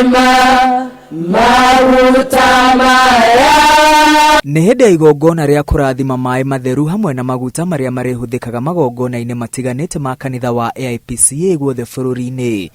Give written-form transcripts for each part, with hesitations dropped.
Maĩ maguta maya. Nĩ hĩndĩ ya igongona rĩa kũrathima maĩ matheru hamwe na maguta marĩa marĩhũthĩkaga magongona-inĩ matiganĩte ma kanitha wa AIPCA guothe bũrũri-inĩ.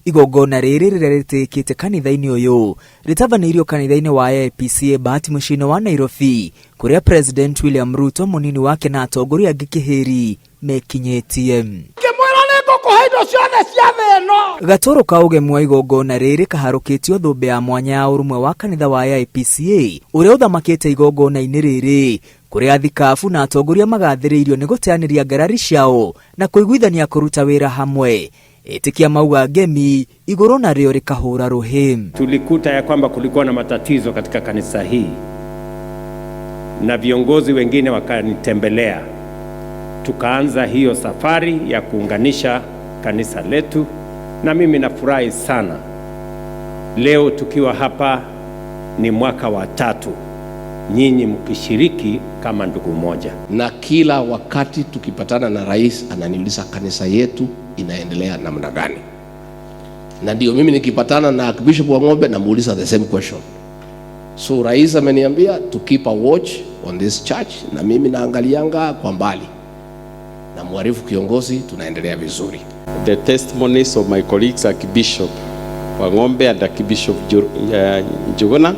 Igongona rĩrĩ rĩrĩa rĩtĩĩkĩte kanitha-inĩ ũyũ rĩtabanĩirio kanitha-inĩ wa AIPCA Bahati mũciĩ-inĩ wa Nairobi kũrĩa President William Ruto, mũnini wake na atongoria angĩ kĩhĩri mekinyĩtie. Ngĩmwĩra nĩ ngũkũhe indo ciothe cia thĩ ĩno. Gatoro ka ũgemu wa igongona rĩrĩ kaharũkĩtio thũmbĩ ya mwanya ya ũrũmwe wa kanitha wa AIPCA ũrĩa ũthamakĩte igongona-inĩ rĩrĩ kũrĩa athikabu na atongoria magathĩrĩirio nĩ gũteanĩria ngarari ciao na kũiguithania kũruta wĩra hamwe. Etĩkia mauga ngemi igũrũ narĩo rĩkahũra rũhĩ. Tulikuta ya kwamba kulikuwa na matatizo katika kanisa hii na viongozi wengine wakanitembelea, tukaanza hiyo safari ya kuunganisha kanisa letu, na mimi nafurahi sana leo tukiwa hapa, ni mwaka wa tatu nyinyi mkishiriki kama ndugu moja. Na kila wakati tukipatana na rais ananiuliza kanisa yetu inaendelea namna gani, na ndio mimi nikipatana na Archbishop Wang'ombe namuuliza the same question. So rais ameniambia to keep a watch on this church, na mimi naangalianga kwa mbali na mwarifu kiongozi, tunaendelea vizuri. The testimonies of my colleagues Archbishop Wang'ombe and Archbishop Njuguna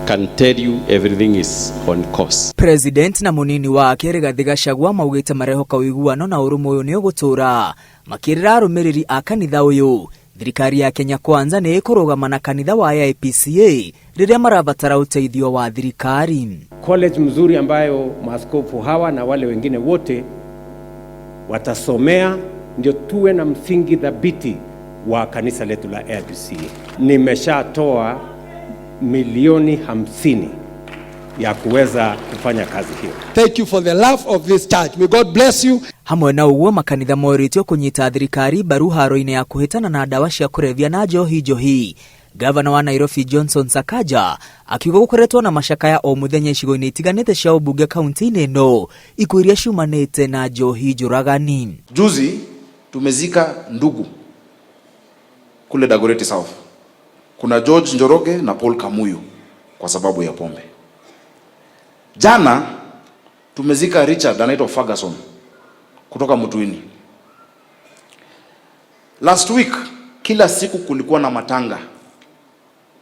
can tell you everything is on course. President na mũnini wake Rigathi Gachagua maugĩte marehoka ũiguano na ũrũmwe ũyũ nĩ ũgũtũra makĩrĩra arũmĩrĩri a kanitha ũyũ. Thirikari ya Kenya Kwanza nĩ ĩkũrũgama na kanitha wa AIPCA rĩrĩa marabatara ũteithio wa thirikari. College mzuri ambayo maaskofu hawa na wale wengine wote watasomea, ndio tuwe na msingi thabiti wa kanisa letu la AIPCA. Nimeshatoa milioni 50 ya kuweza kufanya kazi hiyo. Thank you for the love of this church. May God bless you. Hamwe na ũguo, makanitha morĩtio kũnyita thirikari mbaru haro-inĩ ya kũhĩtana na ndawa cia kũrebia na njohi njohi. Gavana wa Nairobi Johnson Sakaja akiuga gũkoretwo na macakaya o mũthenya icigo-inĩ itiganĩte cia ũmbunge kaunti-inĩ ĩno ikuũ iria ciumanĩte na njohi njũragani. Juzi tumezika ndugu kule Dagoretti South. Kuna George Njoroge na Paul Kamuyu kwa sababu ya pombe. Jana tumezika Richard anaitwa Ferguson kutoka Mutuini. Last week kila siku kulikuwa na matanga,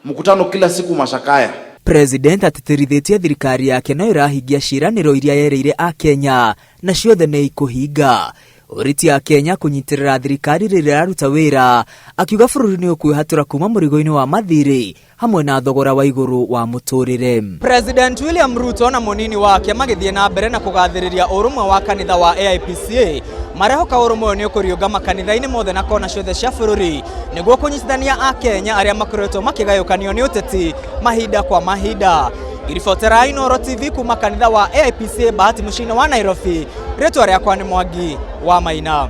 mkutano kila siku, mashakaya. President atĩtĩrithĩtie thirikari yake no ĩrahingia ciĩranĩro iria yerĩire akenya na ciothe nĩ ikũhinga. Ũrĩtie akenya kũnyitĩrĩra thirikari rĩrĩa ĩraruta wĩra, akiuga bũrũri nĩ ũkwĩhatũra kuma mũrigo-inĩ wa mathirĩ hamwe na thogora wa igũrũ wa mũtũrĩre. President William Ruto na mũnini wake magĩthiĩ na mbere na kũgathĩrĩria ũrũmwe wa kanitha wa AIPCA, marehoka ũrũmwe ũyũ nĩ ũkũriũnga makanitha-inĩ mothe na kona ciothe cia bũrũri nĩguo kũnyitithania akenya arĩa makoretwo makĩgayũkanio nĩ ũteti mahinda kwa mahinda. Ngiribotera Inooro TV kuma kanitha wa AIPCA Bahati mũciĩ-inĩ wa Nairobi, rĩtwa rĩakwa nĩ Mwangi wa Maina.